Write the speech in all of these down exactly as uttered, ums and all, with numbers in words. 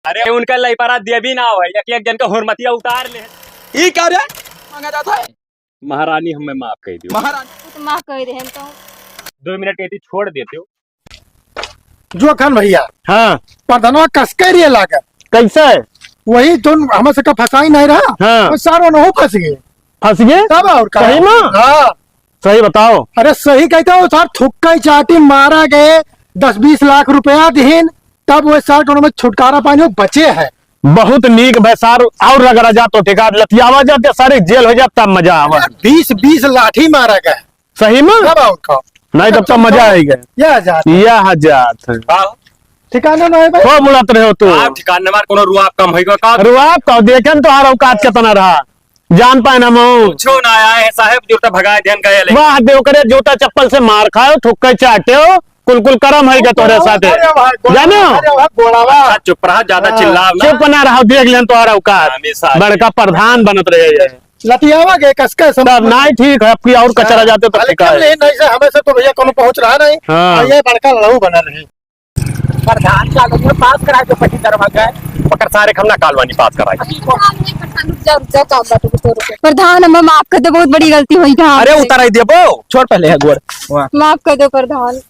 अरे उनका लइपरा देवी ना हो, एक, एक जन का हुरमतिया उतार ले। ई का रे? मांगा जाता है। महारानी हमें माफ कर दियो। महारानी। तू तो माफ कर दे हम तो। दो मिनट एती छोड़ देते हो। जो खान भैया। हाँ। प्रधानवा कसके रे लागे। कैसे? वही जोन हमें से का फंसाई नहीं रहा। हाँ। वो सारो नहु फंस गए। फंस गए? तब और का? सही में? हाँ। सही बताओ। अरे सही कहते हो सर, थुक्का ही चाटी मारा गए, दस बीस लाख रुपया दिहिन, तब वो सर कोनो में छुटकारा पानी वो बचे है। बहुत नीक भाई सार, और रगड़ा जा तो ठेका लतियावा जाते सारे जेल हो जात तब मजा आवा। बीस बीस लाठी मारा गया। सही में? तब और का? नहीं तब तो मजा आई गया। यह जात है। यह जात है। ठिकाना ना है भाई। खूब उड़त रहे हो तू। आप ठिकाने मार कोनो रुआब कम होई का? रुआब का देखे न तोहार औकात कितना रहा। जान पाए ना मऊ। कुछो ना आए हैं साहेब, जूता भगाए ध्यान का ये ले। वाह, देव करे जूता चप्पल से मार खाओ, थुक्के चाटे हो, कुल कुल करम है के तोरे साथे। अरे वाह, गोड़वा, जानो? अरे वाह, गोड़वा। अच्छा, चुप रहा, ज्यादा हाँ। चिल्लाओ ना। चुप ना रहो, देख लेन तोहरा औकात। हमेशा। बड़का प्रधान बनत रहे ये। लतियावा के कसके सम- तब नहीं ठीक है, अब की और कचरा हाँ। जाते तो अरे ठीक है। कर ले, नहीं से हमें से तो भैया कोनो पहुँच रहा नहीं। हाँ। और ये बड़का लड़ाऊ बना रहे। प्रधान का लोग पास करा के पट्टी करवा के। पकड़ सारे खमना कालवानी पास कराई। अभी वो प्रधान नहीं, प्रधान रुक जाओ, रुक जाओ, काम बात रुको, रुको। प्रधान, हमें माफ कर दो, बहुत बड़ी गलती हुई था अरे हमसे। उतर आई देबो। छोड़ पहले है गोड़। वाह। माफ कर दो प्रधान।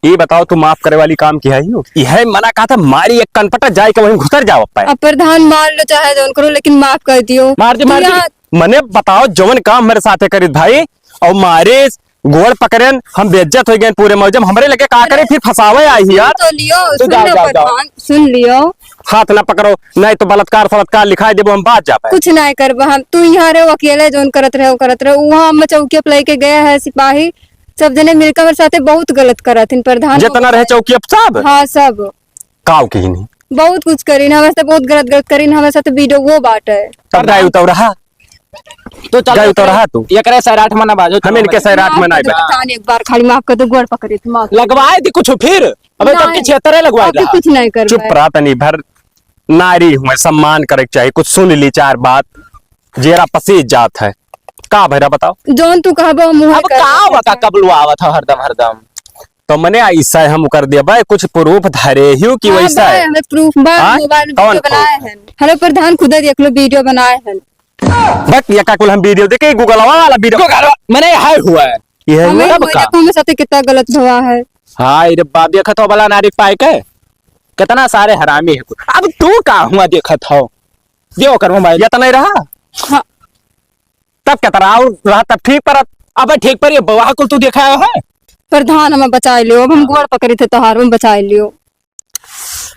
ये बताओ, तू माफ करे वाली काम की है यू? यह मना कहा था, मारी एक कनपटा जाए के वहीं घुसर जाओ पाए। अब प्रधान मार लो चाहे जौन करो, लेकिन माफ कर दियो। मार दे, तू मार दे। यहाँ मने बताओ, जवन काम मेरे साथे करित भाई, और मारे गोड़ पकड़ेन, हम बेइज्जत हो गए पूरे मौजम। हमरे लगे का करे, अरे, फिर फंसावे आई ही यार। तो लियो, तू सुन जाओ, लो जाओ, जाओ। प्रधान, सुन लियो। हाथ ना पकड़ो, नहीं तो बलात्कार फलात्कार लिखाई देबो, हम बाज जा पाए। कुछ नहीं करबो हम, तू यहाँ रहो अकेले, जौन करत रहे, वो करत रहे। वहाँ हम चौकी पे लेके गए हैं सिपाही, सब जने मिलकर मेरे साथे बहुत गलत करत हिन प्रधान। जितना रहे चौकी पे सब? हाँ, सब। काव की नहीं? बहुत कुछ करिन, हमारे साथे बहुत गलत गलत करिन, हमारे साथे वीडियो वो बाटे। तब गाय उताव रहा? तो चल, गाय उताव रहा तू? एकरे सैराट में ना बाजो, हम इनके सैराट में ना बाजो। प्रधान, एक बार खाली माफ कर दो, गोड़ पकड़े थे, माफ। लगवाए दी कुछ फिर? अबे तब नहीं, की छिहत्तरे लगवाए अभी दा। कुछ नहीं कर चुप पाए। रहा तनी भर, नारी हुए, सम्मान करे के चाहिए, कुछ सुन ली चार बात, जेरा पसीज जात है। का भैरा बताओ? जौन तू कहबो हम उहे अब करबो। का बता कबलुआवत हो हरदम, हरदम? तो मने ऐसा हम कर देबे, कुछ proof धरे हियो कि हाँ, वैसा बा, है? हमें proof बा, हाँ? मोबाइल में कौन वीडियो बनाए हैं। हेलो प्रधान, खुदा देख लो, वीडियो बनाए हैं। बक, ये का कुल हम वीडियो देखे, Google वाला वीडियो। Google वाला, मने हाय हुआ है। ये है हमें हुआ। हुआ, देखो, हमें साथे कितना गलत हुआ है। हाय रे बाप, देखत हो भला नारी पाए के? कितना सारे हरामी है। अब तू का हुआ देखत हो? दे ओकर मोबाइल। ये तो नहीं रहा। हाँ। तब केतरा और रहा तब ठीक परत। अब ठीक पर ये बवाह कुल तू देखायो है? प्रधान, हमें बचाए लियो, अब हम गोड़ पकड़े थे तोहार, हम बचाए लियो।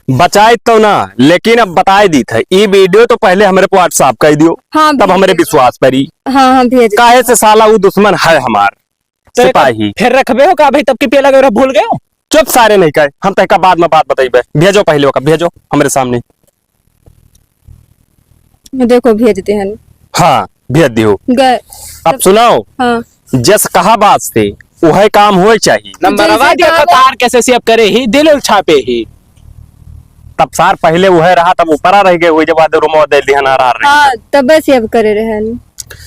बचाए तो ना, लेकिन अब बताए दी थे, ई वीडियो तो पहले हमरे पे WhatsApp कर दियो, हाँ, तब भेज हमरे दे। विश्वास परी। हाँ, हाँ, भेज दे। काहे से साला वो दुश्मन है हमार, तो एक सिपाही। फिर रखबे हो का भाई, तब की पेला गौरव भूल गए हो? चुप सारे नहीं कहे, हम तहका बाद में बात बताइबे। भेजो पहले ओका, भेजो हमरे सामने। देखो, भेज देहन। हाँ, भेज दियो। गए। अब सुनाओ, हाँ। जस कहा बात से, वह काम होए चाहिए। नंबर जैसे आवाज देखो कहा तार कैसे सेव करे ही, दिल छापे ही। तब सार पहले वह रहा, तब ऊपरा रह गए, वही जब आदे रुमो दे दिहन आ रहा रहे। हाँ, तब सेव करे रहन।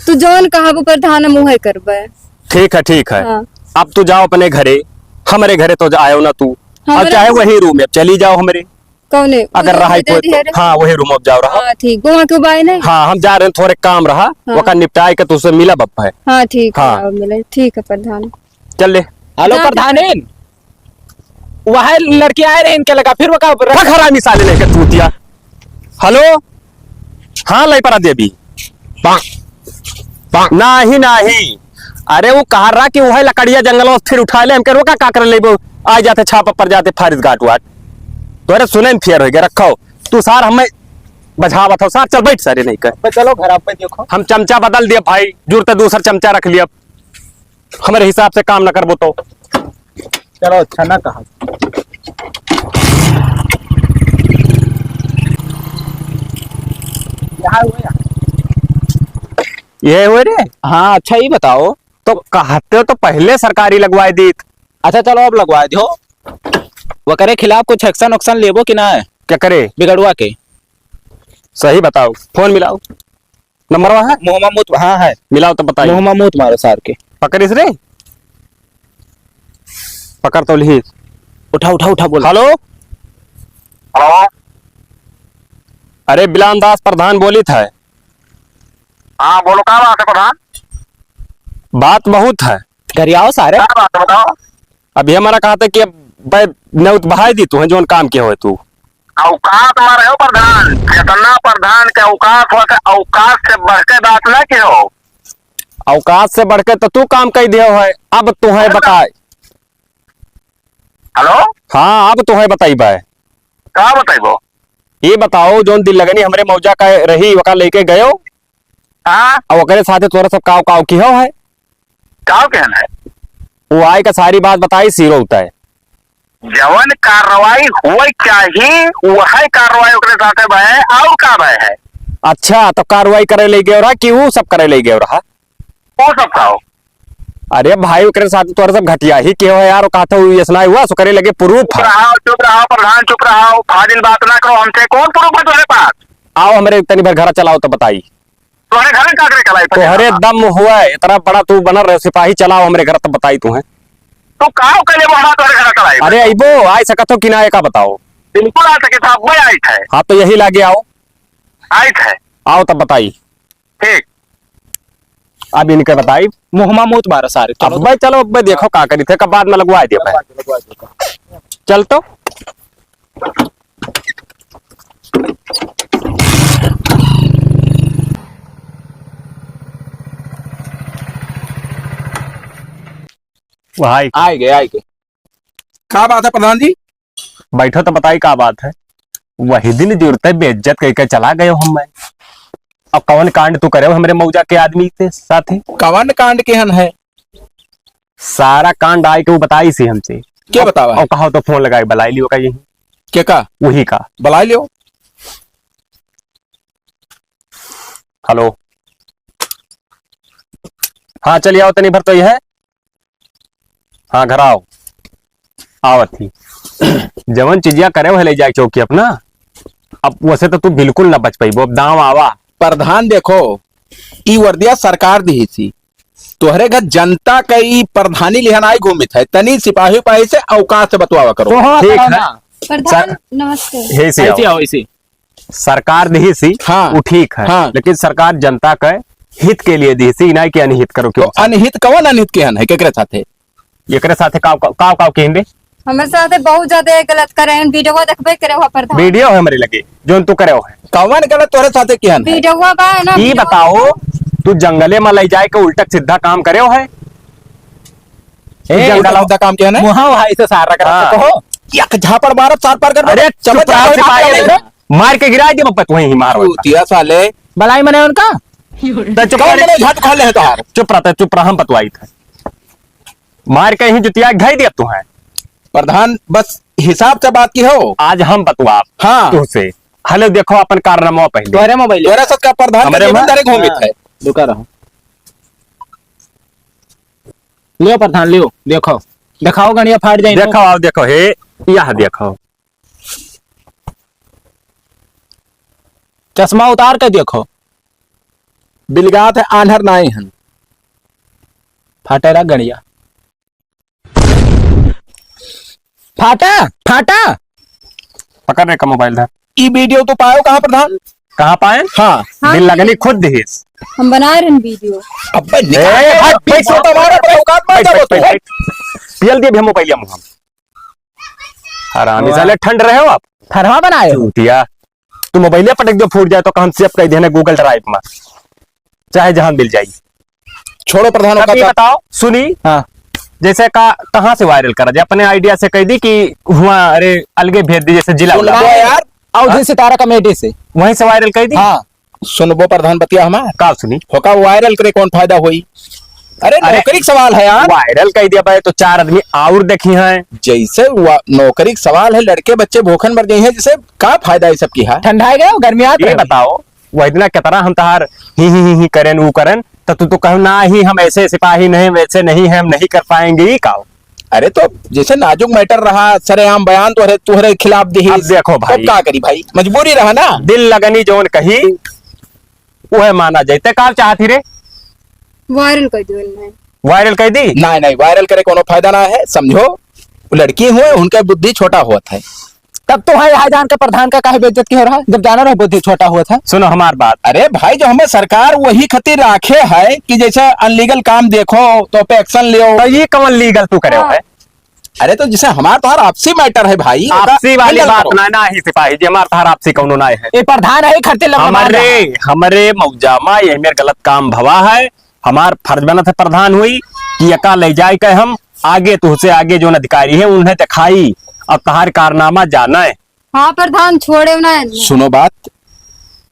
तू जौन कहबो प्रधान, हम उहे करबे। ठीक है, ठीक है। हाँ। अब तू जाओ अपने घरे, हमरे घरे तो आयो ना तू। अब हमरे चाहे वही रूम में चली जाओ हमरे। कौने? अगर उधर रहा दे तो, दिहे रे। हाँ, वही रूम अब जाओ रहा। हाँ, ठीक। वहाँ क्यों बाय नहीं? हाँ, हम जा रहे हैं, थोड़े काम रहा, हाँ। वका निपटाए के तुझसे मिला बप्पा है। हाँ, ठीक है, हाँ। आओ मिले। ठीक है प्रधान। चल ले। हेलो जा। प्रधान, वह लड़की आए रहे इनके लगा, फिर वका रख हरामी साले लेके चूतिया। हेलो, हाँ, लइपरा देवी। नाही, नाही। अरे, वो कहा रहा कि वह लकड़िया जंगल में फिर उठा ले, हमके रोका का कर लेबो? आ जाते छापा पर जाते फारिस गाट वाट। तो अरे, सुने न फिर हो गया, रखो। तू सार हमें बझावत हो, सार चल बैठ सारे नहीं कर। अबे चलो घर आप पे देखो। हम चमचा बदल दिया भाई, जुड़ते दूसर चमचा रख लिया। हमरे हिसाब से काम न करबो तो। चलो, अच्छा ना कहा। यहाँ हुए यहाँ। ये हुए रे? हाँ, अच्छा, ये बताओ। तो कहते हो तो पहले सरकारी लगवाए दीत। अच्छा, चलो, अब लगवाए दो। वकरे खिलाफ कुछ action वैक्शन लेबो कि ना? क्या करे? बिगड़ुआ के। सही बताओ, फोन मिलाओ। नंबरवा है? मुहमा मूत, हाँ है। मिलाओ तो बताइए। मुहमा मूत मारो सार के। पकड़िस रे? पकड़ तो लिहिस। उठा, उठा, उठा, बोल। हेलो? हेलो? अरे बिलान दास प्रधान बोलित है। हाँ, बोलो, का बात है प्रधान? बात बहुत है। गरियाओ सारे। का बात है, बताओ। अभी हमारा कहा था कि अब बे-, नेउत बहाई दी तू है, जौन काम के होए तू। औकात मा रहो प्रधान, जितना प्रधान के औकात हो, से औकात से बढ़ के बात ना किहो। औकात से बढ़ के तो तू काम कई दियो है, अब तू है बताए। हेलो? हाँ, अब तो है बताई बाय। का बताइबो? ये बताओ, जौन दिल लगनी हमरे मौजा का रही, ओका लेके गयो? हाँ। और ओकरे साथे तोरा सब काव काव किहो है? काव केहन है? वो आए का सारी बात बताई, सीरो होता है। जवन कार्रवाई होए चाही, वह कार्रवाई ओकरे साथे भय है, और का भय है? अच्छा, तो कार्रवाई करे ले गयो रहा कि वो सब करे ले गयो रहा? वो सब का हो? अरे भाई, ओकरे साथ तोहरे सब घटिया ही के हो यार, वो कहता हूँ, ये सुनाई हुआ, सो करे लगे proof चुप है। रहो, चुप रहो, प्रधान, चुप रहो, फाजिल बात ना करो हमसे। कौन proof है तुम्हारे पास? आओ, हमरे तनी भर घर चलाओ, तो बताई। तुम्हारे घर का करे चलाई? तोहरे दम हुआ है, इतना बड़ा तू बना रहे सिपाही, चलाओ हमरे घर, तब बताई तू है। तू का कर लेबो, हम तोहरे घर चलाई? अरे अइबो, आ सकत हो कि ना, एका बताओ। बिल्कुल आ सके था, मैं आई थे। हाँ, तो यही लागे आओ। आई थे। आओ, तब बताई। ठीक। अब इनके बताई। मुहमा मूत मारा सारे। चलो। अब भाई चलो, अब भाई देखो का करी थे, कब बाद में लगवा दिया भाई। चल तो। भाई। आए गए, आए गए। का बात है प्रधान जी? बैठो तो बताई का बात है। वही दिन जुरते बेइज्जत करके चला गयो हम मैं। अब कवन कांड तू करे हमरे मौजा के आदमी के साथे? कवन कांड केहन है? सारा कांड आए के वो बताई सी हमसे। क्या बतावा है? और कहो तो फोन लगाए, बुलाई लियो का यही? के का? वही का। बुलाई लियो। हेलो। हाँ, चलिए आओ, तनी भर तो ये है। हाँ, घर आओ। आवत ही। जवन चीजिया करे, वह ले जाए चौकी अपना। अब वैसे तो तू बिल्कुल ना बच पाइबो, अब दांव आवा। प्रधान देखो, ई वर्दिया सरकार दिही सी। तोहरे घर जनता का ई प्रधानी लिहन आई घूमित है। तनी सिपाही उपाही से औकात से बतवावा करो। तो हाँ, ठीक है। प्रधान, सर, नमस्ते। हे से ऐसे आओ। आओ, ऐसे। सरकार दिही सी, हाँ। वो ठीक है, हाँ। लेकिन सरकार जनता के हित के लिए दिही सी, ना कि अनहित करो तो क्यों? अनहित कवन अनहित केहन है, केकरे साथे? एकरे साथे काव, काव, काव, काव केहन रे? हमरे साथे बहुत ज्यादा गलत करे हैं, वीडियो देखबे करे हो प्रधान। वीडियो है हमरे लगे, जोन तू करे हो है। कवन गलत तोरे साथे केहन है? वीडियो बा ना, ई वीडियो बताओ, तू जंगले में ले जाए के उल्टा सीधा काम करे हो है? ए, जंगल उल्टा सीधा काम केहन है? मुहा वहा इसे सारा कर हाँ। कहो। एक झापड़ मारत सार पार कर अरे, चमच चुप रहा, जाओ, सिपाही। मार के गिरा दे, बप्पा, तू वहीं मार होता। चूतिया साले। बलाई मने उनका? तो चुप कौन रह। मने झाट खा ले है तोहार? चुप रह, तो चुप रह, हम बतवाई था। मार के ही जुतिया घाई दिया तू है। प्रधान, बस हिसाब से बात की हो। आज हम बतवाब हाँ। तुहसे। हेलो, देखो अपन कारनामा पहले। तोहरे मोबाइल। तोहरे साथ का प्रधान का हमरे जीवन में? धरे घूमित हाँ। है। रुका रहो। लियो प्रधान, लियो, देखो। दिखाओ गणिया फाट जाए देखो, तो। आओ देखो, हे, यह देखो। चश्मा उतार के देखो। बिलगात है, आन्हर नाई हन। फाटे रहा गणिया। फाटा, फाटा। पकड़ रे का मोबाइल धर। ई वीडियो तो पायो कहाँ प्रधान? कहाँ पाए? हाँ। हाँ। दिल लगनी खुद दिहिस। हम बना रहे हैं वीडियो। अबे निकाल ए, के भाई, भाई, भाई, छोटा मारा, बड़ा औकात में बैठ, जाओ बैठ, तू। बैठ, बैठ। पियल दिए भैया मोबाइल मुँह। हरामी वाह। साले, ठंड रहे हो आप? ठंडवा बनाए हो? चूतिया। तू मोबाइले पटक दो, फूट जाए तो हम सेव कर देना Google Drive में, चाहे जहाँ मिल जाए। छोड़ो प्रधान, अब ये बताओ, सुनी। हाँ। जैसे का, कहाँ से वायरल करा जाए? अपने आइडिया से कह दी कि हुआ, अरे, अलगे भेज दी, जैसे जिला सुन उला। लो यार। और हाँ? जैसे तारा कॉमेडी से। वहीं से वायरल कर दी? हाँ। सुनबो प्रधान बतिया हमार। का सुनी? होका वायरल करे कौन फायदा होई? अरे अरे, नौकरी के सवाल है यार। वायरल कर दिया भाई तो चार आदमी और देखी हैं। जैसे वा-, नौकरी के सवाल है, लड़के बच्चे भूखन मर गए हैं, जैसे का फायदा है सब की है? ठंडा है गया, गर्मी आत ये है। बताओ, वह इतना कितना हम तहार ही, ही, ही, ही करें, वो करें, तो तू तो कहो ना ही हम ऐसे सिपाही नहीं, वैसे नहीं है, हम नहीं कर पाएंगे, ये का? अरे तो जैसे नाजुक मैटर रहा, सरेआम बयान तोहरे, तोहरे खिलाफ दिही। अब देखो तो भाई। का करी भाई, मजबूरी रहा ना। दिल लगनी जौन कही, वह माना जाए। ते का चाहती रे? वायरल कर दो इनमें। वायरल कर दी? नहीं, नहीं, वायरल करे कोनो फायदा ना है, समझो। वो लड़की हुए, उनका बुद्धि छोटा होत है। तब तो है, यहाँ जान के प्रधान का काहे बेइज्जत किहो रहा, जब जाना रहे बुद्धि छोटा हुआ था। सुनो हमार बात। अरे भाई, जो हमें सरकार वही खातिर राखे है कि जैसे अनलीगल काम देखो तो पे एक्शन लियो। तो ये कौन लीगल तू करे हो हाँ। है? अरे तो जैसे हमार तोहार आपसी मैटर है भाई, ओका आपसी वाली handle बात करो। ना, ना ही सिपाही जी, हमार तोहार आपसी कौनो ना है। ये प्रधान है, खर्चे लग हमारे, हमारे मौजा मा ये मेरे गलत काम भवा है। हमार फर्ज बनत है प्रधान हुई कि एका ले जाए के हम आगे, तुहसे आगे जोन अधिकारी है उन्हें दिखाई और तोहार कारनामा जाने। हाँ प्रधान, छोड़े ना। सुनो बात,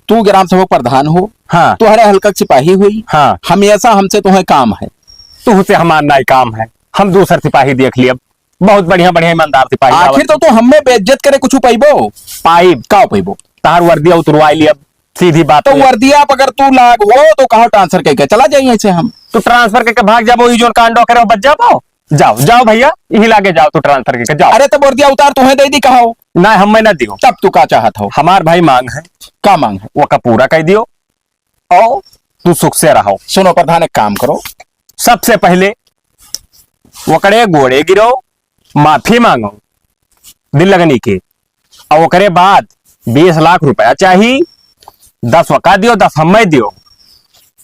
तू ग्राम सेवक प्रधान हो, हाँ। तोहरे हल्का के सिपाही हुई, हाँ। हमेशा हमसे तोहे काम है। तुहसे हमार नाई काम है, हम दूसर सिपाही देख लियब, बहुत बढ़िया बढ़िया ईमानदार सिपाही आखिर आवत। तो तू हमें बेइज्जत करे कुछ पाइबो? पाइब। का पाइबो? तोहार वर्दिया उतरवाई लियब, सीधी बात तो है। वर्दिया पर अगर तू लाग हो तो कहाँ ट्रांसफर करके चला जाइए से हम? तू ट्रांसफर करके भाग जाबो, ई जोन कांडो करे बच जाबो। जाओ, जाओ भैया, यही लागे जाओ, तू ट्रांसफर करके जाओ। अरे तो वर्दिया उतार, तुम्हें दे दी कहो। ना, हमें ना दियो। तब तू का चाहत हो? हमार भाई मांग है। का मांग है? वो का पूरा कर दियो और तू सुख से रहो। सुनो प्रधान, एक काम करो। सबसे पहले ओकरे गोड़े गिरो, माफी मांगो दिल लगनी के, और ओकरे बाद बीस लाख रुपया चाही, दस वका दियो, दस हमें दियो,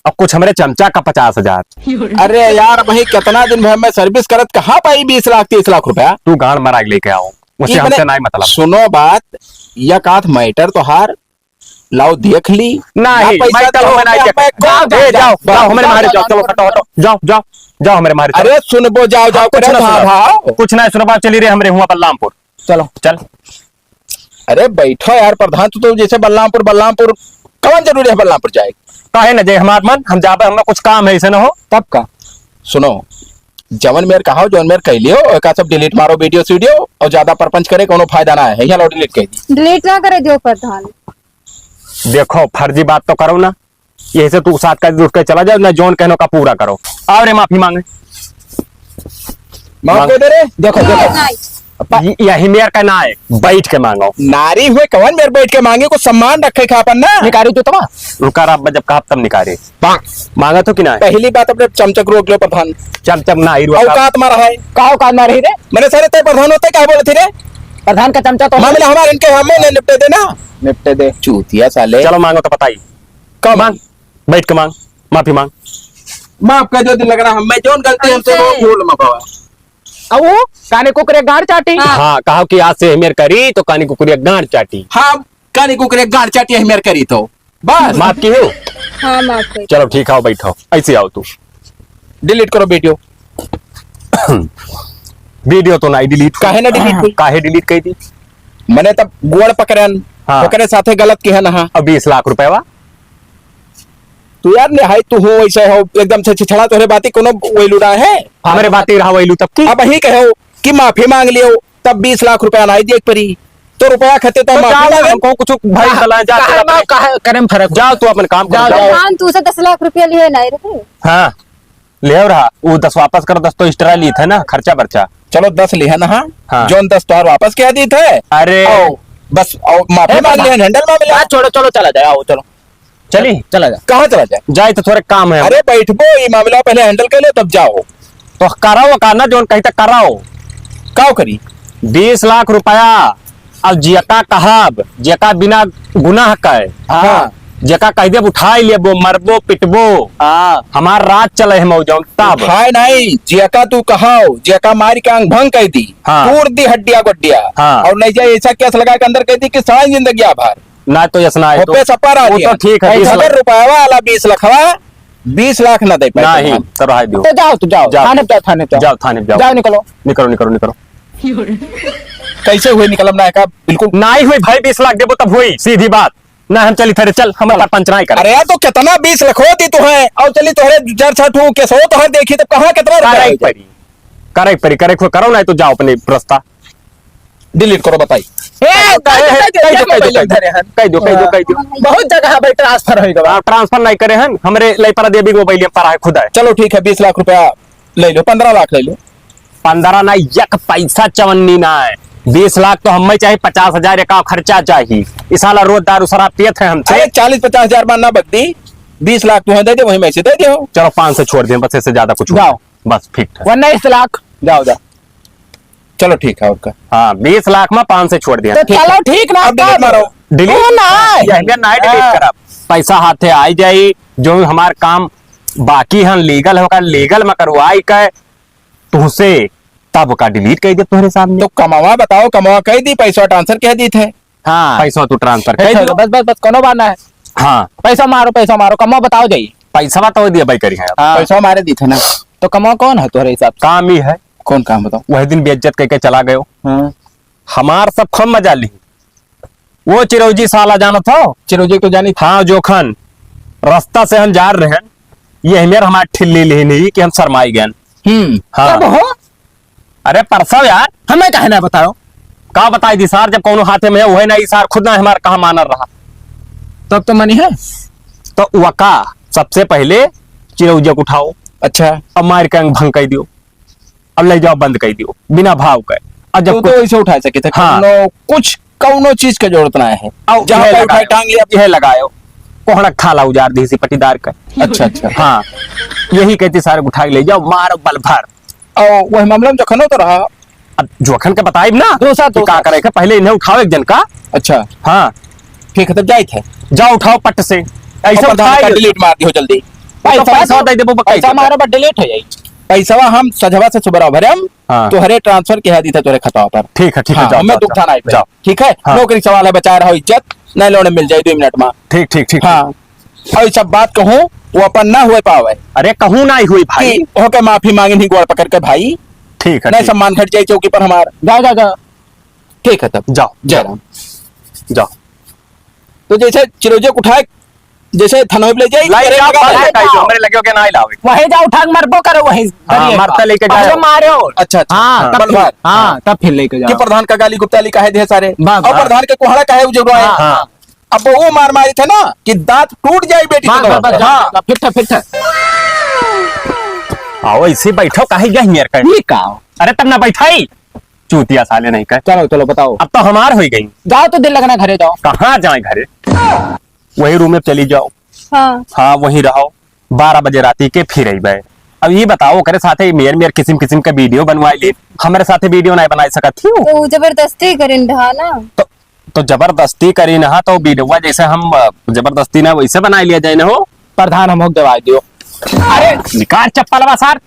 और कुछ हमरे चमचा का पचास हजार। अरे यार भाई, कितना दिन भर में सर्विस करत, कहाँ पाई बीस लाख, तीस लाख रुपया? तू गांड मरा के लेके आओ, उसे ई हमसे मने, नाई मतलब। सुनो बात, या काथ मैटर तोहार लाओ देख ली। नहीं, ना पैसा मैं चलो, दो, मैं नहीं मैं देखा। कौन ए, जाओ, जाओ, जाओ, जाओ, हमारे जाओ, मारे जाओ, जाओ, चलो, हटो, हटो, जाओ, जाओ, जाओ हमारे मारे, चलो। अरे सुनबो, जाओ, जाओ, कुछ करे, ना हाँ, सुनो। हाँ। कुछ ना सुनबो, चली रे हमरे हुआ बलरामपुर। चलो। चल। अरे बैठो यार प्रधान, तू तो जैसे बलरामपुर, बलरामपुर, कौन जरूरी है बलरामपुर जाए? काहे ना जाए हमार मन, हम जाबे, हमें कुछ काम है, ऐसे ना हो। तब का? सुनो, जवन मेर कहा हो, जवन मेर कह लियो, ओका सब डिलीट मारो, वीडियो सीडियो, और ज्यादा परपंच करे कोनो फायदा ना है, यहाँ लो डिलीट कर दी। डिलीट ना करे दियो प्रधान। देखो, फर्जी बात तो करो ना, यही से तू साथ का उठ के चला जाओ ना, जौन कहनो का पूरा करो। आओ रे, माफी मांगे। माफ मांग। कर दे रे। देखो, देखो। नहीं। य-, यही मेर का ना है, बैठ के मांगो। नारी हुए कवन मेर बैठ के मांगे, कुछ सम्मान रखे खा अपन ना। निकारी जूतवा। रुका रहा, जब कहा तब निकारी। मांगा तो कि ना है? पहली बात अपने चमचक रोक लो प्रधान। चमचक ना ही रोका। औकात मारा है। का औकात मारा है रे? मैंने सारे तय प्रधान होते क्या बोले थे रे? प्रधान का चमचा तो मामला हमारे इनके हमें ने निपटे दे ना। निपटे दे। चूतिया साले। चलो मांगो तो बताई। कब? मांग, बैठ के मांग, माफी मांग। माफ कर दो, दिल लग रहा, हमें जौन गलती हमसे वो भूल मत पावा। अब वो काने कुकुरे गांड चाटी। हाँ। हाँ, कहो कि आज से हमेर करी तो काने कुकुरे गांड चाटी। हाँ, काने कुकुरे गांड चाटी हमेर करी तो। बस। माफ की हो? हाँ, माफ कर। चलो ठीक है, आओ बैठो, ऐसे आओ तू। डिलीट करो वीडियो। वीडियो तो नहीं डिलीट हुई। काहे ना डिलीट हुई? काहे डिलीट कर दी? मैंने तब गोड़ पकड़न, हाँ। ओकरे साथे गलत किहन हा। अब बीस लाख रुपए वा? तू यार निहायत तू हो, ऐसे हो, एकदम से छिछड़ा, तोहरे बाती कोनो वैल्यू ना है। हमरे बाती रहा वैल्यू तब की? अब यही कहो कि माफी मांग लियो, तब बीस लाख रुपया ना दिए परी। तो रुपया खातिर तो तो माफी जाओ ना, मांगे। हमको कुछ भाई कहा, बला, जा कहा तू ना, अपने, कहा करे में फर्क जाओ होता। तू अपन काम कर, जाओ, जाओ। जाओ। मान तू से दस लाख रुपया लिए नहीं रहे। हाँ, ले रहा, वो दस वापस कर, दस तो एक्स्ट्रा ली थे ना, खर्चा बर्चा। चलो दस लिहन हा, हाँ। जौन दस तोहार वापस क्या दी थे? अरे। आओ, बस, आओ, माफी ए मांग बाबा। लिहन, हैंडल मामला। हाँ, छोड़ो, चलो चला जाए, आओ, चलो। चली? चला जा। कहाँ चला जाए? जाए तो थोड़े काम है। अरे बैठबो, ये मामला पहले हैंडल कर ले, तब जाओ। तो कराओ का ना, जौन कही तक कराओ। का करी? बीस लाख रुपया, अब जेका कहब, जेका बिना गुनाह कहे, हाँ। जेका कह देब उठाई लेबो, मरबो, पिटबो। हाँ। हमार राज चले है मौजौन तब। उठाए नहीं, जेका तू कहाओ, जेका मार के आंग भंग कर दी, हाँ। तोड़ दी हड्डिया गोड्डिया। हाँ। और नहीं जाए ऐसा केस लगा के अंदर कर दी कि सारी जिंदगी आभार। ना तो यस ना है तो। ओपे सपा रह वो गया। तो ठीक है, बीस लाख। अगर रुपया वाला बीस लाखवा, बीस लाख ना दे पाए नहीं, प्रधान। तो रहा दियो। तो जाओ, तो जाओ, जाओ। थाने पे जाओ, थाने पे जाओ। जाओ, थाने पे जाओ। जाओ, निकलो। निकलो, निकलो, निकलो। कैसे हुए निकलम ना है का? बिल्कुल। नहीं हुई भाई, बीस लाख देबो तब हुई, सीधी बात। ना हम चली थारे, चल, हम चल। अपन पंच नहीं कर। अरे यार, तो कितना बीस लाख होती तो है, और चली तोहरे जर छठ हो, केस हो तोहरे देखी, तब कहाँ कितना रुपया करे हो जाए? परी, करे परी, करे खो, करो नहीं तो जाओ अपने रास्ता। डिलीट करो, बताई। ए, कह दो, कह दो, कह दो, कह दो, कह दो, कह दो। बहुत जगह भाई ट्रांसफर होई गवा। हाँ, ट्रांसफर नहीं करे हन, हमरे लइपरा देवी मोबाइल पर है खुद है। चलो ठीक है, बीस लाख रुपया ले लो, पन्द्रह लाख ले लो। पन्द्रह ना, एक पैसा चवन्नी ना है। बीस लाख तो हमें चाही, पचास हजार एका खर्चा चाही। ई साला रोज दारू शराब पियत है हमसे। अरे चालीस पचास हजार मान ना बगदी, बीस लाख तुम्हें दे दे, वही में से दे दे हो। चलो पाँच सौ छोड़ दें, बस इससे ज्यादा कुछ जाओ। बस फिट है। उन्नीस लाख। जाओ, जाओ। चलो ठीक है, और का? हाँ, बीस लाख में पाँच से छोड़ दिया। तो चलो ठीक ना, अब delete मारो। Delete? ओ ना। ये हमें ना delete हाँ। करब। पैसा हाथे आई जाई, जो हमार काम बाकी हन legal होकर legal में करवाई के तुहसे तब का delete कर दे तोहरे सामने। तो कमावा बताओ, कमावा कह दी, पैसा transfer कह दी थे। हाँ। पैसा तू transfer कर अच्छा, दो। बस, बस, बस, कोनो बात ना है। हाँ। पैसा मारो, पैसा मारो, कमावा बताओ जाई। पैसा तो दिया भाई करी है। हाँ। पैसा मारे दी थे ना। तो कमावा कौन है तोहरे हिसाब से? काम ही है। कौन काम बताओ? वही दिन बेइज्जत करके चला गयो। हाँ। हमार सब खूब मजा ली। वो चिरौजी साला जानत हो? चिरौजी को जानी। हाँ, जोखन रास्ता से हम जा रहे हैं, ये हमें हमार ठिल्ली लेनी कि हम शर्माई गए। हम्म, हाँ। कब हो? अरे परसों यार। हमें काहे ना बताओ? का बताई दी सार, जब कौनो हाथे में है, वही ना ई सार खुद ना हमार कहा मानल रहा। तब तो मनी है। तो वका सबसे पहले चिरौजिया को उठाओ। अच्छा। अब मार के अंग भंग कर दियो। अब ले जाओ, बंद कर दियो, बिना भाव के। और जब तू तो कोई ऐसे उठा सके थे, हाँ। कौनो, कुछ, कौनो चीज के जरूरत ना है। और जहाँ यह पे उठाए, लगायो। टांग लिया। यह लगायो, कोहड़ा खाला उजार दी सी पटीदार का। अच्छा, अच्छा। हाँ, यही कहती सारे उठा के ले जाओ, मारो बल भर। और वही मामला में जखनो तो रहा। अब जोखन के बताइब ना दूसरा, कि का दूसरा। करे के, पहले इन्हें उठाओ एक जन का। अच्छा। हाँ। ठीक है, तब जाइत है। जाओ उठाओ पट से। ऐसे और प्रधान उठाए का ले। Delete मार दियो जल्दी। तो पैसा पैसा तो, दे देबो, बकाई पैसा देबो। मारो बस delete हो जाई। पैसा हम सझवा से सुबह भरे हम हाँ। तोहरे transfer किहा दी था तोहरे खतवा पर। ठीक है, ठीक है, हाँ, जाओ, हमें जाओ, दुख जाओ, थाना है। जाओ। ठीक है? हाँ। नौकरी सवाल है, बचाए रहो इज्जत, नहीं लोने मिल जाए दो मिनट में। ठीक, ठीक, ठीक, हाँ। ठीक। और ई सब बात कहूँ, वो अपन ना हो पावे। अरे, कहूँ ना होई भाई। कि ओके माफी मांगे नहीं गोड़ पकड़ के भाई। ठीक है, नहीं ठीक। सम्मान घट जाए चौकी पर हमार। जा, जा, जा। ठीक है तब। जाओ, जय जाओ। राम। जाओ। तो जैसे चिरौजे को उठाए, जैसे थनवे पे ले जाए, लाई करे जाओ, लगा बस है। है, काई जो हमरे लगे हो के ना लावे। वही जाओ, उठा के मरबो करो वही हाँ, दरिया मरते का। लेके पहले जाओ। मारे हो। अच्छा, अच्छा। हाँ, हाँ। तब बल फिर, भर। हाँ, हाँ। तब फिर लेके कि जाओ। प्रधान का गाली गुप्ता लिखा है ढेर सारे। बस, और बस। प्रधान के कोहड़ा का है उजरो है। हाँ। अब वो मार मारी थे ना कि दांत टूट जाए बेटी बस, के बस, बस, दौड़। जाओ, जाओ, फिट है, फिट है। आओ, इसे बैठो, काहे गहियर कर? ये का? अरे, तब ना बैठाई। चूतिया साले नहीं कहे। चलो, चलो, बताओ। अब तो हमार होई गई। जाओ तो दिल लगना, घरे जाओ। कहाँ जाए घरे? वही room में चली जाओ। हाँ। हाँ, वहीं रहो। बारह बजे राती के फिर अइबे। अब ये बताओ, ओकरे साथे मेर मेर किसिम किसिम के video बनवाए ले, हमरे साथे video नहीं बनाए सकत थी। तो जबरदस्ती करिन रहा ना। तो, तो जबरदस्ती करिन हा, तो video जैसे हम, अ, जबरदस्ती ना वैसे बनाए लिया जाए ना हो। प्रधान हम होक दवाई दियो। अरे निकाल चप्पलवा सार।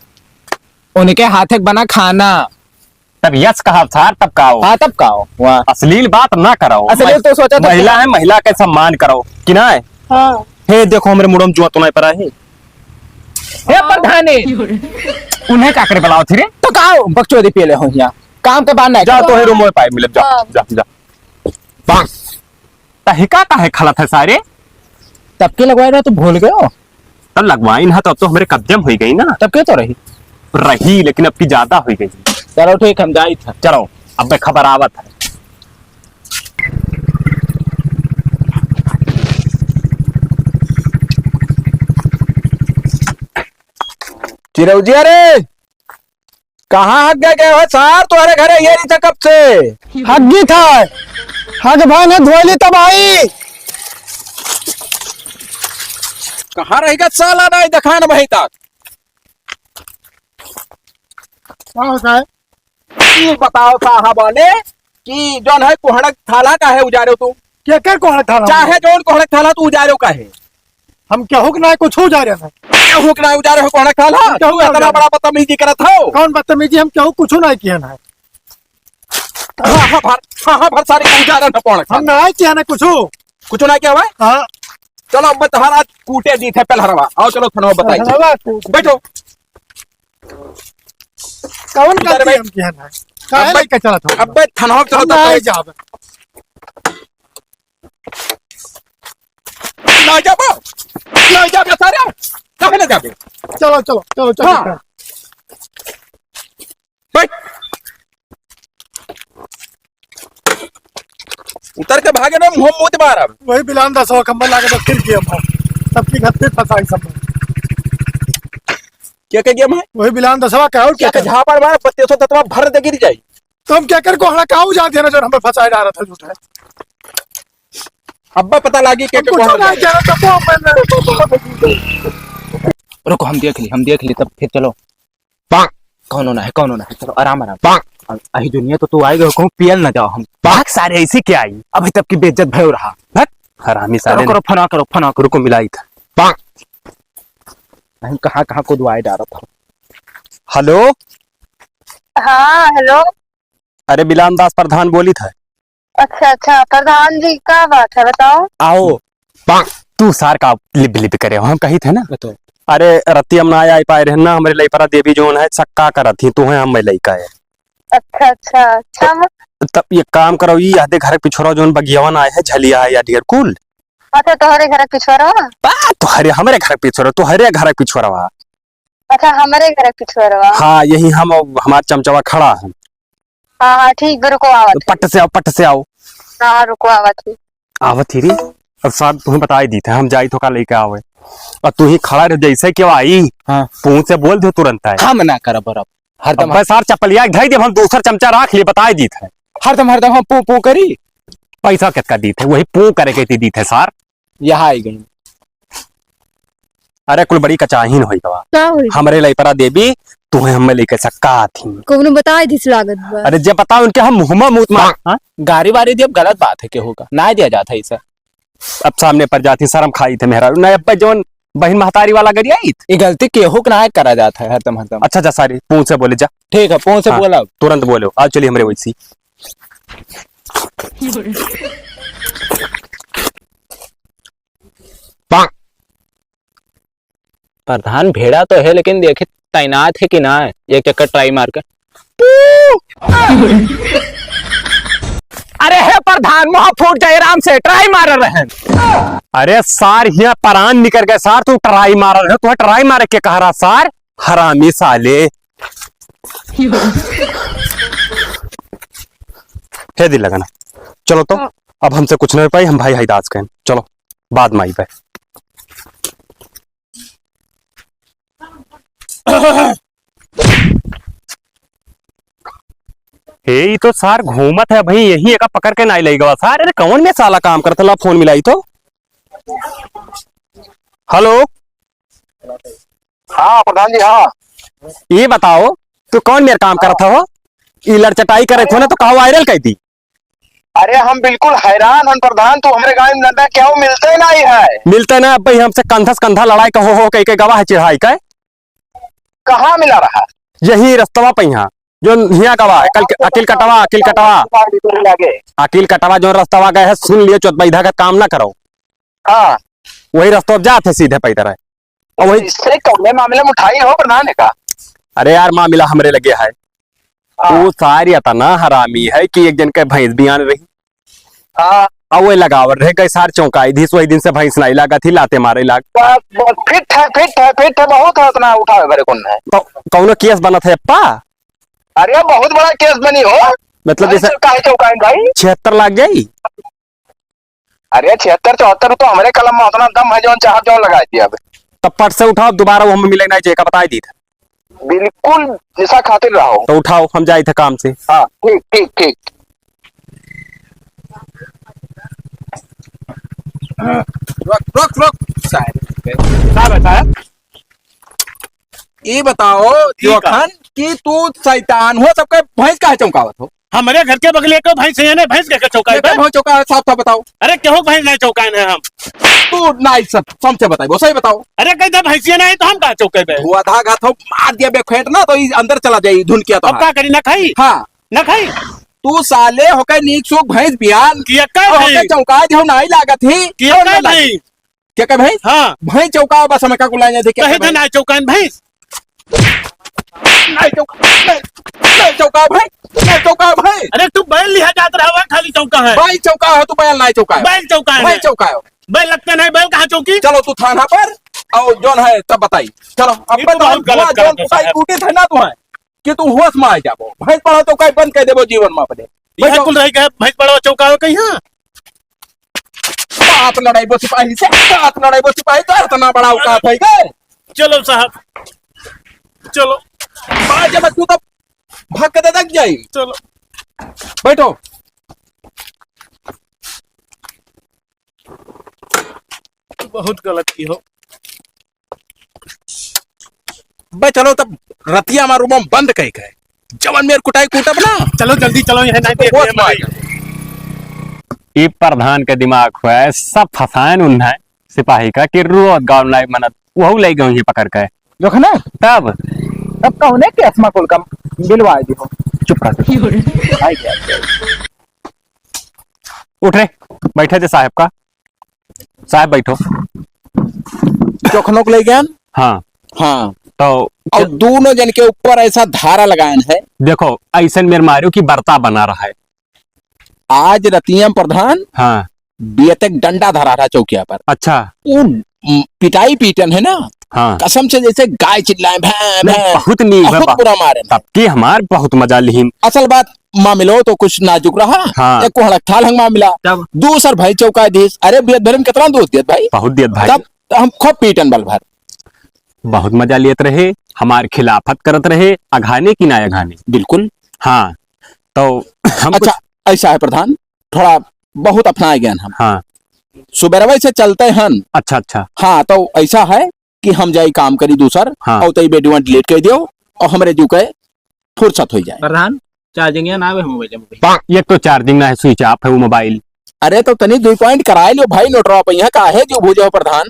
उनके हाथे के बना खाना। तब यस कहा सार, तब का हो? हाँ, तब का हो? वाह। अश्लील बात ना करो। अश्लील तो सोचा था महिला कि है, महिला के सम्मान करो, कि ना है? हाँ। हे देखो, हमरे मुड़म जुआ तो नहीं पड़ा है। हे प्रधानी, उन्हें का करे बुलाओ थी रे? तो का हो? बकचोदी पिए ले हो यहाँ। काम के बाद नहीं। जा तो है room में पाए मिले, जा, हाँ। जा, जा। तहिका काहे खलत है सारे? तब के लगवाए रहो तो भूल गयो? तब लगवाइन हा तो अब तो हमरे कब्जे में हुई गई ना। तब के तो रही? रही, लेकिन अब की ज्यादा हुई गई। चलो ठीक, हम जाइत है। चलो, अब खबर आवत है। चिरौजिया रे, कहाँ हग गए, गए हो सार? तुम्हारे घरे ये नहीं था कब से। हग्गी था, हग भांग धोली तब आई। कहाँ रह गया साला, नहीं दिखान वहीं तक। का होता है? ये बताओ साहब ने कि जौन है कोहड़ा थाला काहे उजारे हो तू? केकर कोहड़ा थाला? चाहे जौन कोहड़ा थाला तू उजारे हो काहे? हम केहू के ना कुछ उजारे ना। केहू के ना उजारे हो कोहड़ा थाला? केहू तू ना इतना उजारे। बड़ा बदतमीजी करत हो। कौन बदतमीजी? हम केहू कुछ ना किया ना। हाँ, हाँ, भर, हाँ, हाँ, भर सारी उजारे ना कोहड़ा हम थाला। ना किया ना कुछ। कुछ ना किया हुआ? हाँ। चलो अब तोहरा कूटे दी थे पहलरवा। आओ चलो थनवा बताई। पहलरवा कूटे। बैठो। कौन उधर गलती बैठ। हम किया ना? काहे अबे, लेके चलत हो? अबे, थाना चलो हम तो नहीं भाई। जाब। ना जाबो, ना जाबो सारे, काहे ना जाबे? चलो, चलो, चलो, चलो। हाँ। बैठ। उतर के भागे ना, मुंह मूत मारब। वही बिलान दसवा कंबल लागे तो फिर किया हम। सबकी घर फिर फंसाई सब। क्या कह गया मैं? वही बिलान दसवा का और क्या क्या कर? झापड़ मार, पत्ते सो ततवा भर दे गिर जाई। तो हम क्या कर कोहड़ा काऊ जाते हैं ना, जो हमें फंसाए डाल रहा था झूठा। अब्बा पता लागी के हम कुछ कोहड़ा नहीं जाए। किया ना, तब वो मैंने रुको, हम देख ली, हम देख ली, तब फिर चलो। कौनो ना है, कौनो ना है, चलो आराम, आराम। अब अही दुनिया तो तू आए गए, कहूँ पियल ना जाओ हम। बाक सारे ऐसे क्या आई? अभी तक की बेइज्जत भयो रहा। हट, हरामी साले करो, ने। करो, फोन करो, फोन करो। रुको, मिलाई था। नहीं, कहाँ, कहाँ को दुआई डालत हो। हेलो। हाँ, हेलो। अरे, बिलाम दास प्रधान बोलित है। अच्छा, अच्छा, प्रधान जी, का बात है, बताओ। आओ। तू सार का लिप लिप करे हो, हम कही थे ना। बताओ। अरे, रतिया में ना आई पाए रहन ना, हमरे लइपरा देवी जौन है, सक्का करत ही, तू है, हम लइका है। अच्छा, अच्छा, अच्छा, त-, म- तब ये काम करो, ई आधे घर के पिछोरा जौन बगियावन आए है, झलिया है या ढेर कुल। अच्छा, तोहरे घर के पिछोरा? बा, तोहरे, हमरे घर के पिछोरा, तोहरे घर के पिछोरा। अच्छा, हमरे घर के पिछोरा। हाँ, यही हम, हमार चमचवा खड़ा है। हाँ, हाँ, ठीक बा, रुको, आवत तो ही। पट से आओ, पट से आओ। हाँ, हाँ, रुको, आवत ही। आवत ही रे। अब साहब, तुम्हें बताई दी थे, हम जाई तो का लेके आवे। और तू ही खड़ा रह, जैसे कि आई, हाँ। पूंछ से बोल दे तुरंत आए। हम ना करब, बरब। हरदम अब्बे सार चपलिया के धई देब, हम दूसर चमचा राख लिए, बताई दी थे। हरदम, हरदम हम पू, पू करी। पैसा कितना दी थे, वही पू करे के दी थे सार। यहाँ आई गई। अरे कुल बड़ी कचाहीन होई गवा। का होई? हमरे लइपरा देवी, तुहे हमें लेके सक्का आथी। कौनो बताई दिस लागत बा। अरे जे बताओ उनके हम मुहमा मूत मार, हाँ? गारी वारी देब गलत बात है, केहू का ना दिया जात है इसे। अब सामने पर जाती शर्म खाई थे मेहरा। ना अब जौन बहिन महतारी वाला गरियाई थे। ये गलती केहू के ना करा जात है हरदम, हरदम। अच्छा जा सारी पूंछ से बोले जा। ठीक है, पूंछ से हाँ, बोला। तुरंत बोलो। आज चलिए हमरे वैसी। प्रधान भेड़ा तो है, लेकिन देखी तैनात है कि ना है, एक चक्कर try मार के। अरे हे प्रधान, मुँह फूट जाए, आराम से try मार रहे हैं। अरे सार, हियाँ परान निकर गए सार, तू try मार रहे हो, तुम्हें try मारे के कह रहा सार, हरामी साले। हे दिल लगाना, चलो तो, अब हमसे कुछ नहीं पाई, हम भाई हैदास कहें, चलो बाद में आई पे। हे, ई तो सार घूमत है भाई, यही एका पकड़ के नाई लई गवा सार। अरे कौन में साला काम करत ला, फोन मिलाई तो। हेलो। हाँ प्रधान जी, हाँ। ये बताओ, तू कौन मेर काम करत हो? ई लड़चटाई करे थे ना, तो कहा viral कर दी। अरे हम बिल्कुल हैरान हन प्रधान, तू हमरे गाँव में नंदा क्या हो, मिलते नहीं है। मिलते ना, अब भाई हमसे कंधा से कंधा लड़ाई का हो, हो कह के गवाह चिढ़ाई का। कहाँ मिला रहा? यही रस्तवा पे यहाँ, जो हिया गवाह है, कल, अकिल कटवा, अकिल कटवा। अकिल कटवा जो रस्तवा गए है, सुन लियो, चौथ बैठा का काम ना करो। हाँ। वही रस्तवा जात है सीधे पैदल है। और वही इससे कौने मामले में उठाई हो प्रधान का? अरे यार, मामला हमरे लगे है। हाँ। वो सार इतना हरामी है कि एक जन के भैंस बियान रही। हाँ। और वो लगावर रहे, कई सार चौंकाई दिस, वही दिन से भैंस नहीं लागा थी, लाते मारे लाग। बस, बस, फिट है, फिट है, फिट है, बहुत है, उतना उठावे भरे कौन है। तो कौनो केस बनत है अप्पा? अरे बहुत बड़ा केस बनी हो। मतलब भाई, जैसे तो काहे चौंकाए भाई? छिहत्तर लाग गई। अरे छिहत्तर चौहत्तर तो हमरे कलम में उतना दम है, जौन चाहब जौन लगाई दिया अब। तब पट से उठाओ, दोबारा वो हमें मिले नहीं चाहिए, का बताई दी था। बिल्कुल निशा खातिर रहो। तो उठाओ, हम जाई थे काम से। हाँ, ठीक, ठीक, ठीक। रुक, रुक, रुक, सारे। का बताया? ई बताओ, ई का? जोखन कि तू शैतान हो, सबके भैंस काहे चौंकावत हो? हमरे घर के बगले के भैंस है ने, भैंस के, के चौकाई एकर बे? भैंस चौका है, साफ साफ बताओ। अरे केहू भैंस नहीं चौकाइन है हम। तू नहीं सब, समझे बताइबो, सही बताओ। अरे कह दे भैंसिया नहीं तो हम का चौकेबे? धुआं धागा थो मार दिया बे फेंट ना, तो ई अंदर चला जाई धुन किया तो अब हाँ। का करी, ना खाई? हाँ। ना खाई? तू साले होके नीक सूख भैंस बियान किया का और होके भैंस? चौका जो नहीं लागत ही, किया कौन का नहीं लागत? भैंस? क्या कहे भैंस? हाँ। भैंस चौका बस हमें का कुलाइन दे, क्या कहे कहे भैंस? ना चौकाइन भैंस? नहीं चौका, नहीं, नहीं चौका भैंस, नहीं चौका भैंस। अरे तू बैल लिहा जात रहा, वहाँ खाली चौका है। बैल चौका हो, तू बैल नहीं चौका है। बैल चौका है। बैल चौका है। बैल लगते नहीं, बैल कहाँ चौकी? चलो तू थाना पर, और जौन है तब बताई। चलो, ये अब तो तो बहुत गलत हुआ, करत जौन है कुटाई साहब। कूटे थे ना तुम्हें, कि तू होश में आ जाबो। भैंस पढ़ा चौकाई बंद कर देबो जीवन में अपने। यह बैठो। कुल रह गए, भैंस पढ़ा चौका हो कहीं, हाँ? बात लड़ाई बो सिपाही से, बात लड़ाई बो सिपाही, तो इतना बड़ा औकात है के? चलो साहब, चलो। बात जब तू तो भाग के दे जाई। चलो। बैठो। बहुत गलत की हो। बे चलो तब रतिया हमार रूम में बंद कई के, जवन मेर कुटाई कूटब ना। चलो जल्दी चलो, यहाँ तो नाइट होश में आ जाओ। ई प्रधान के दिमाग हुआ है, सब फंसायन उन्हें सिपाही का कि रोज गाँव नाई मनत, वहू ले गए ये पकड़ के। जो है ना? तब? तब कौने के असमा कुल का बिलवा दी हो? चुप रह, चुप रह। आई गया। उठ रे, बैठे थे साहब का। साहब बैठो। चोखनों को ले गया? हाँ। हाँ। तो और दोनों जन के ऊपर ऐसा धारा लगायन है। देखो, ऐसन मेर मारियो कि बर्ता बना रहा है। आज रतिया प्रधान हाँ। बियते डंडा धरा रहा चौकिया पर। अच्छा। उ, उम, पिटाई पीटन है ना, हाँ। कसम से जैसे गाय चिल्लाए, भैं, नहीं, भैं। बहुत नीक है, बहुत बा-, बुरा मारे हैं। तब की हमार बहुत मजा लिहिन। असल बात, मामिलो तो कुछ नाजुक रहा। हाँ। एक कोहड़क थाल हंग मामिला। तब? दूसर भाई चौका दीस। अरे, बियत भरे में कितना दूध दियत भाई? बहुत दियत भाई। तब तो हम खूब पीटन बल भर। बहुत मजा लियत रहे, हमार खिलाफत करत रहे, अघाने की ना अघाने। बिल्कुल। हाँ, तो हम अच्छा, कुछ ऐसा है प्रधान, थोड़ा बहुत अपना गया हम। हाँ। सुबेरवे से चलते हन। अच्छा, अच्छा। हाँ, तो ऐसा है कि हम जाई काम करी दूसर, हाँ। और तई बेडुआ डिलीट कर दियो और हमरे जू के फुर्सत हो जाए। प्रधान, चार्जिंग ना आवे मोबाइल में। एक तो चार्जिंग ना है, स्विच ऑफ है वो मोबाइल। अरे तो तनी दुई पॉइंट कराए लियो भाई, नोटरा पे यहाँ का है जो भूजो प्रधान।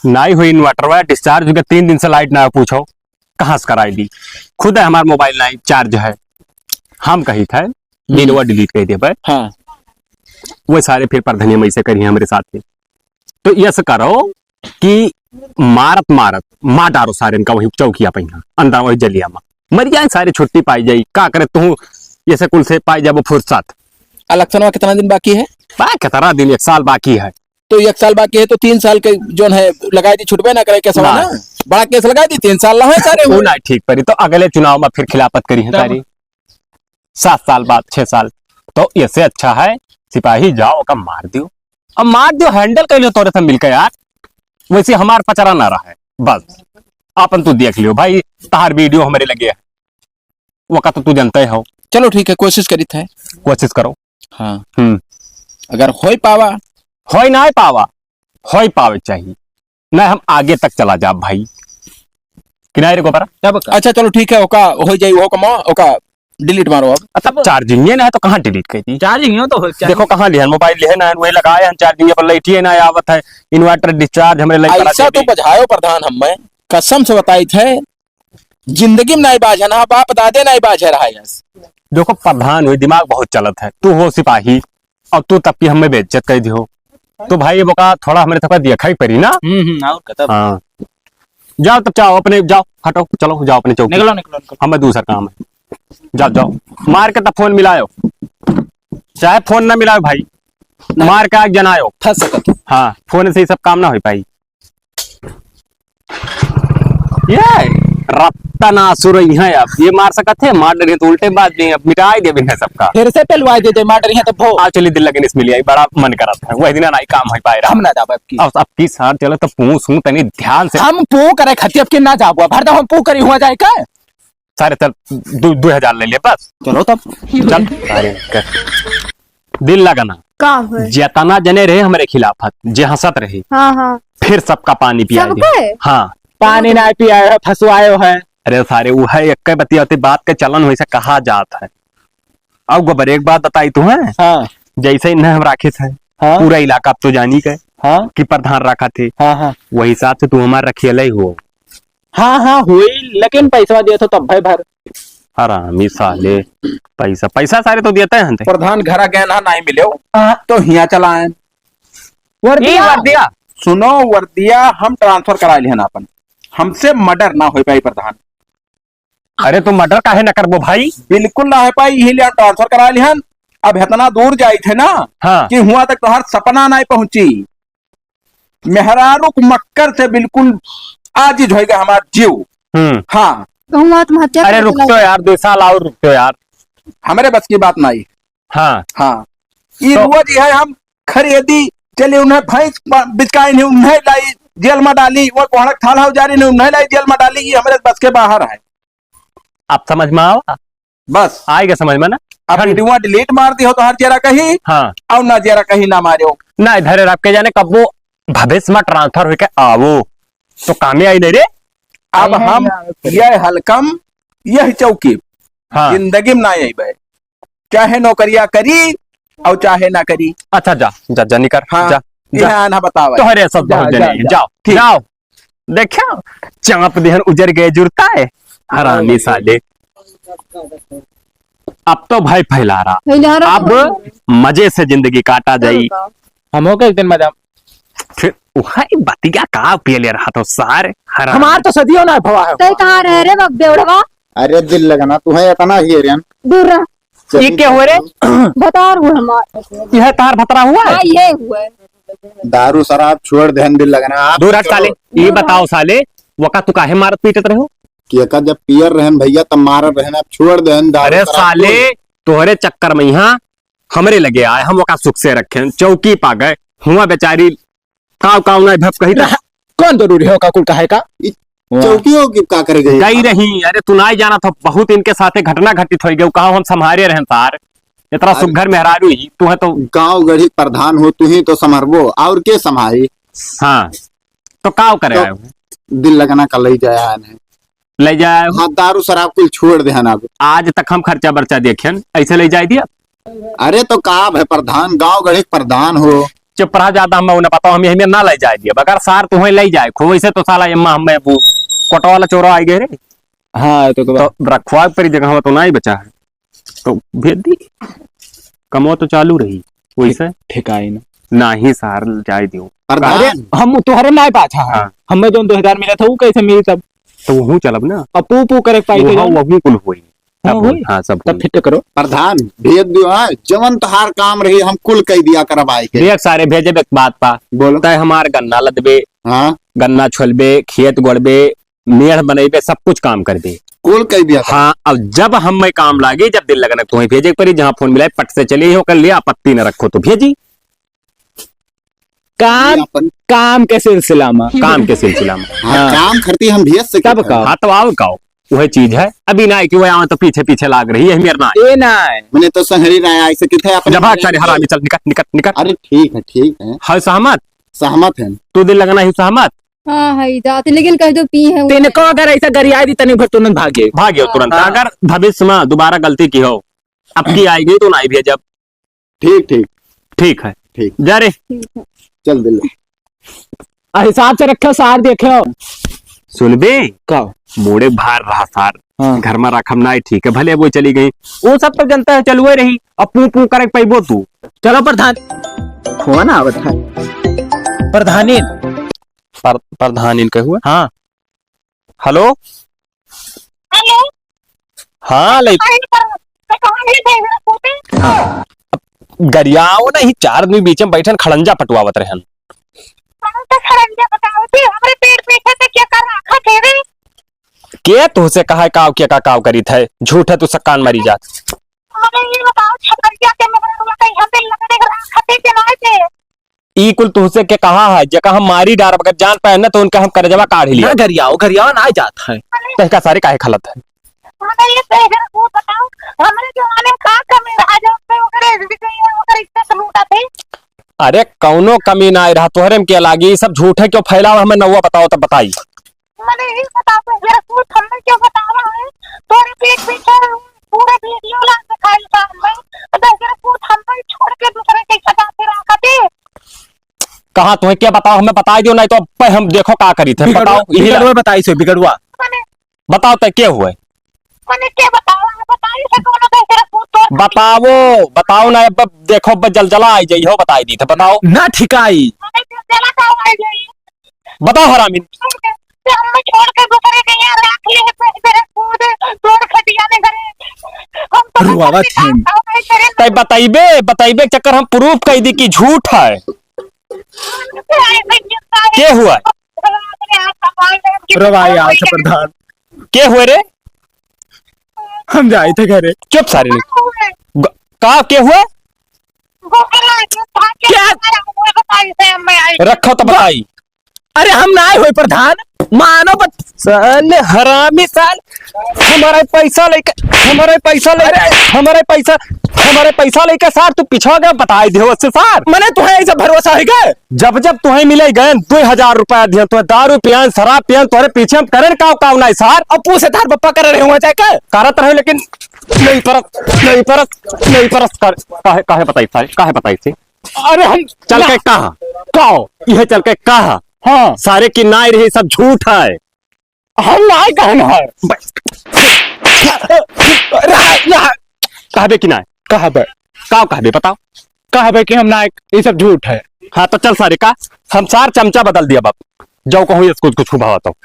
नाई हुई इन्वर्टरवा डिस्चार्ज हुई, तीन दिन से लाइट ना पूछो, कहाँ से कराई दी? खुद है हमार मोबाइल नाई चार्ज है, हम कही थे, हम्म। दिनवा डिलीट कर देबे। हाँ। वो सारे फिर प्रधनिया में ऐसे करी हमरे साथ में। तो ये ऐसे करो कि मारत मारत मार डारो सारे इनका वही चौकिया पे यहाँ, अंदर वही जलिया में मर जाए सारे, छुट्टी पाई जाई। का करे तू, ये से कुल से पाई जाबो फुर्सत। इलेक्शन में कितना दिन बाकी है? बा, कितना दिन, एक साल बाकी है। तो एक साल बाकी है, तो तीन साल के जोन है, लगाई दी, छुटबे ना करे, कैसा ना। ना? बड़ा केस लगाई दी, तीन साल रहे सारे। वो ना ठीक पड़ी, तो अगले चुनाव में फिर खिलाफत करी है तब? सारी, सात साल बाद, छह साल। तो इससे अच्छा है सिपाही जाओ, ओका मार दियो। अब मार दियो, हैंडल कर लियो तोरे से मिलके यार। वैसे हमार पचरा ना रहा है, बस अपन तू देख लियो भाई, तहार वीडियो हमरे लगे है, वो का तो तू जानते हो। चलो ठीक है, कोशिश करी थे। कोशिश करो। हाँ। हम्म। अगर होई पावा। होई ना पावा, होई पावे चाहिए। नहीं, हम आगे तक चला जाब भाई। किनारे को पर। क्या बका? अच्छा, चलो ठीक है, ओका हो जाई, ओका मो-, ओका डिलीट मारो अब। अच्छा, अब चार्जिंग ये ना है तो कहाँ डिलीट कर दी? चार्जिंग ये तो हो, चार्जिंग। देखो कहाँ लिहन, मोबाइल लिहन है, वही लगाए हैं चार्जिंग, ये पर लाइट ये ना आवत है, इन्वर्टर डिस्चार्ज हमरे लाइट करा ऐसा तो दे दी। बझायो प्रधान, हम मैं कसम से बताई थे, जिंदगी में नहीं बाझे ना, बाप दादे नहीं बाझे रहा यस। देखो प्रधान हुई, दिमाग बहुत चलत है, तू हो सिपाही, अब तू तब की हमें बेइज्जत कर दियो। तो भाई, ये बोका थोड़ा हमरे थका देखा ही पड़ी ना। हम्म, हम्म, और का तब? हाँ। जाओ तब, जाओ अपने, जाओ, हटो, चलो, जाओ अपने चौकी। निकलो, निकलो, निकलो। हमें दूसरा काम है। जाओ, जाओ। मार के तब फोन मिलायो। चाहे फोन ना मिलायो भाई। नहीं। मार के आग जनायो। फंस सकत हो। हाँ, फोन से ही सब काम ना हो पाई। ये रत्तनासुर ही है, अब ये मार सकत है, मार डरे तो उल्टे बात भी, अब मिटाई देबे है सबका। फिर से पेलवाई दे दे, मार डरे हैं तो भो। आ चली दिल लगन इसमें ले आई, बड़ा मन करत है, वही दिन नाई काम हो पाए रहा। हम ना जाबे अब की। अब, अब की सार चलो तो पूछ हूँ तनी ध्यान से। हम पू करे खती अब की ना जाबो, भर दो हम पू करी हुआ जाए का? सारे चल, दो, दो हजार ले ले बस। चलो तब। चल। अरे, कर। दिल लगाना। का है? जितना जने रहे हमरे खिलाफ हत, जे हंसत रहे, हाँ, हाँ। फिर सबका पानी पिया सबका दे। है? हाँ। पानी ना पिया है, फंसवायो है। अरे सारे, वो है, एक बतियाते बात के चलन वैसे कहा जात है। अब गोबर, एक बात बताई तू है? हाँ। जैसे इन्हें हम राखे थे, हाँ। पूरा इलाका अब तो जानी के हाँ। कि प्रधान रखा थे। हाँ, हाँ। वही हिसाब से तू हमार रखिए ही हो। हाँ, हाँ, हुई, लेकिन पैसा दिया तो तब भाई भर। हरामी साले, पैसा, पैसा सारे तो देते हैं ते। प्रधान घरा गए ना, नहीं मिले हो, हाँ। तो हिया चला आए। वर्दिया। ई वर्दिया। सुनो, वर्दिया हम ट्रांसफर करा लिहन आपन, हमसे मर्डर ना हो पाई प्रधान। अरे तो मर्डर काहे ना करबो भाई? बिल्कुल ना हो पाई, यही लिए हम ट्रांसफर करा लिहन। अब इतना दूर जाई थे ना हाँ। कि हुआ तक तोहार सपना नहीं पहुंची। मेहरारू के मक्कर से बिल्कुल आजिज होइगा हमार जीव। हम्म। हाँ। कहूँ आत्महत्या अरे करके रुक तो लगा। यार, दो साल और रुक तो यार। हमरे बस की बात नहीं। हाँ। हाँ। ई तो रोज ही है, हम खरीदी, चली उन्हें भैंस प-, बिचकाई नहीं, उन्हें लाई जेल में डाली, वो कोहड़क थाल हाउ जारी नहीं, उन्हें लाई जेल में डाली, ये हमरे बस के बाहर है। आप समझ में आवा? बस। आएगा समझ में ना? आप ठंड। वीडियो डिलीट मार दी हो तो हर जरा कहीं हाँ। और ना जरा कहीं ना मारो। ना इधर आपके जाने कब वो भविष्य में ट्रांसफर होके आवो। तो कामे आई नहीं रे। अब आई है हम यार। यह हलकम, यह चौकी हाँ। जिंदगी में ना अइबे, चाहे नौकरिया करी और चाहे ना करी। अच्छा, जा, जा, जा, निकर, हाँ, जा, जा। यहाँ ना बतावे। तोहरे सब जा, बहुत जा, जने हैं, जा। जाओ, ठीक। जाओ। देखा, चाँप देहन उजर गए जुरता है, हरामी साले। अब तो भाई फैला रहा। फैला रहा अब तो। मजे से जिंदगी काटा जाई। का? हम हो गए एक दिन मजा। फिर वही बतिया का पियले रहा तो सार, हरामी। हमार तो सदियों ना भवा है। तै कहाँ रहे रे बक बेवड़वा? अरे दिल लगाना, तू है इतना ही रे। दूर रह। ये क्या हुआ रे? भतार हुआ हमार। यह तार भतरा हुआ है? हाँ, ये हुआ है। दारू शराब छोड़ देहन दिल लगाना। आप दूर हट साले। ये बताओ साले, वका तू काहे मारत पीटत रहे हो? कि एका जब पियर रहन भैया तब मारत रहन, अब छोड़ देहन दारू अरे शराब साले, छोड़। तोहरे चक्कर में यहाँ हमरे लगे आए, हम ओका सुख से रखें, चौकी पा गए, हुआ बेचारी काव काव ना भप कही था। कौन जरूरी है ओका कुल कहे का? ई वाह। चौकियो की का करे गई? गई रही, अरे तू नाई जाना था, बहुत इनके साथे घटना घटित हो गई, कहा हम संभारे रहन सार, इतना अरे। सुघर मेहरारू ही, तू है तो गाँव गढ़ी प्रधान हो, तू ही तो संभरबो, और के संभारी? हाँ, तो काव करे तो आए हो? दिल लगाना का लई जाया है नहीं। ले जाए। हाँ, दारू शराब कुल छोड़ देहन अब। आज तक हम खर्चा बर्चा देखेन, ऐसे ले जाए दिया। अरे तो का भे प्रधान, गाँव गढ़ी के प्रधान हो। चुप रहा, ज्यादा हम उन्हें बताओ, हम यही में ना ले जाए दिया। अगर सार तुम्हें ले जाए, खूब ऐसे तो साला यम्मा हमें वो कोटवाला चोरा आई गए रे। हाँ, तो, तो तो रखवा परी जगह तो ना ही बचा है। तो भेज दी, कमवा तो चालू रही वैसे। ठिकाई ना। नाही सार, जाए दियो। प्रधान। अरे, हम तोहरे नाय पाछा है। हाँ। हमें जौन दो हजार मिला था, वो कैसे मिली तब? तो वहू चलब ना। अब पू पू करे पाई तो वहू, जौन। वहू कुल होई। सब वहू होई, होई? हाँ, सब तब होई। फिट करो। प्रधान, भेज दियो, हाँ, जवन तोहार काम रही, हम कुल कह दिया करब आए के। देख सारे, भेजे एक बात पा। बोलो। तय हमार गन्ना लदबे, हाँ। गन्ना छोलबे, खेत गोड़बे, मेढ़ बनइबे, सब कुछ काम करबे। कुल कह दिया था। हाँ, अब जब हम में काम लागी, जब दिल लगनक तुम्हें भेजे के परी, जहाँ फोन मिलाए, पट से चले हो कर लिया, आपत्ति न रखो तो भेजी। काम, ये अपन काम के सिलसिला में। काम के सिलसिला में। हाँ, हाँ। काम खरती हम भेज सके तब थे। का? हाँ, तो आओ का? वह चीज है। अभी ना है कि वह आवे तो पीछे पीछे लाग रही है, मेर ना है। ये ना है। मैंने तो संहरी ना आए सके थे अपन जब हाँ, चले, हरामी, चल, निकल, निकल, निकल। अरे ठीक है, ठीक है। हाँ, सहमत? सहमत है। तू दिल लगना ही सहमत? हाँ, है जात, लेकिन कह दो पी है, वो तिनको है। अगर ऐसा गरियाई दी, तनी भर तुरंत भागे। भागे तुरंत। हाँ। अगर भविष्य में दोबारा गलती की हो, अब की आएगी तो नहीं भेजब। ठीक, ठीक। ठीक है। ठीक। जा रे। ठीक है। चल दिल। आ, हिसाब से रखे सार, देखे। सुनबे? का? मोड़े भार रहा सार। हाँ। घर में रखम ना ठीक है, भले वो चली गई। वो सब तो जनता है, चलुए रही। अब पू पू करे पैबो तू। चलो प्रधान। फोन आवत है। प्रधानी। पर-, प्रधान इनके हुए? हाँ। हेलो? हेलो? हाँ, ले। अरे, पर, तो कहाँ ले गए हो पूछे? हाँ। अब गरियाओ ना, ही चार आदमी बीच में बैठन खड़ंजा पटवावत रहन। कौन सा खड़ंजा बताओ जी? हमरे पेट पीछे से क्या कर रखा थे रे? के तुहसे कहा है काव किया का काव करी थे? झूठ है तू सक्कान मारी जात। अरे ये बताओ, छपरिया के मेहररुआ कहीं हम दिल लगने के राह खातिर के नाय थे। ई कुल तुहसे के कहा है, जेका हम मारी डारब, अगर जान पाए ना तो उनका हम करजवा काढ़ लिया। ना गरियाओ, गरियाओ ना जात है। तहका सारे काहे खलत है? अरे ये तो इधर वो बताओ, हमरे जमाने में का कमी रहा जो पे ओकरे, ओकरे इज्जत लूटा थे? अरे कौनो कमी ना रहा, तोहरे में के लागी, ई सब झूठे क्यों फैलावा, हमें नौवा बताओ तब बताई। मने ई बताओ तो जरा तू हमने क्यों बतावा है? तोरे पेट पीछे पूरा वीडियो ला दिखाई बा हमने। तो जरा तू हमने छोड़ के दूसरे के सजा पे रखा दे। कहाँ तुम्हें क्या बताओ, हमें बताई दियो, नहीं तो अब पे हम देखो का करी थे, बिगड़-, बताओ, यही ला। बिगड़ुआ बताई से, बिगड़ुआ। मने बताओ तय के हुए? मने के बताओ, बताई से कौनो दूसरे को तो बताओ, बताओ ना, अब देखो, अब जलजला आई जाई हो, बताई दी थे, बताओ। ना ठिकाई। मने जलजला का आई जाई। बताओ हरामी। छोड़ के, ते हमने छोड़ के दूसरे के यहाँ राख लिए, फिर मेरे कूद, तोड़ खटिया में करे। हम तो रुआवा बस थीन। काम करे। तय बताइबे, बताइबे चक्कर हम प्रूफ कह दी कि झूठ है। ऐसे जिंदा है। के हुआ? अपने आप का बाल है, कि रोवाई आओ छे प्रधान। के हुए रे? हम जाई थे घरे। चुप सारे ने। ग-, का के हुए? क्या? रखो तो बताई। अरे हम ना आए हुए प्रधान। मानो बत- साले हरामी साल, हमारा पैसा लेके, हमारा पैसा लेके, अरे! हमारा पैसा, हमारा पैसा लेके सार, तू पीछे गया, बताई दे उससे सार। मने तुहे ऐसा भरोसा है क्या? जब जब तुहे मिले गए, दो हजार रुपया दिए, तुहे दारू पियान, शराब पियान, तुहरे पीछे हम करन काव काव नाई सार। अब पूछे तार पप्पा कर रहे हुआ जाए क्या? करत रहे, लेकिन नहीं परत, नहीं परत, नहीं परत कर, काहे, काहे बताई सारे, काहे बताई थे? अरे हम चल के ना- कहा? काव? यह चल के कहा? हाँ। सारे की नाई रही, सब झूठ है। हम नाई कहन है। बस। रहा, रहा। कहबे कि नाई? कहबे। काव कहबे, बताओ। कहबे कि हम नाई, ये सब झूठ है। हाँ, तो चल सारे का, हम सार चमचा बदल दिया बाप। जाओ कहूँ इसको कुछ हुआ तो।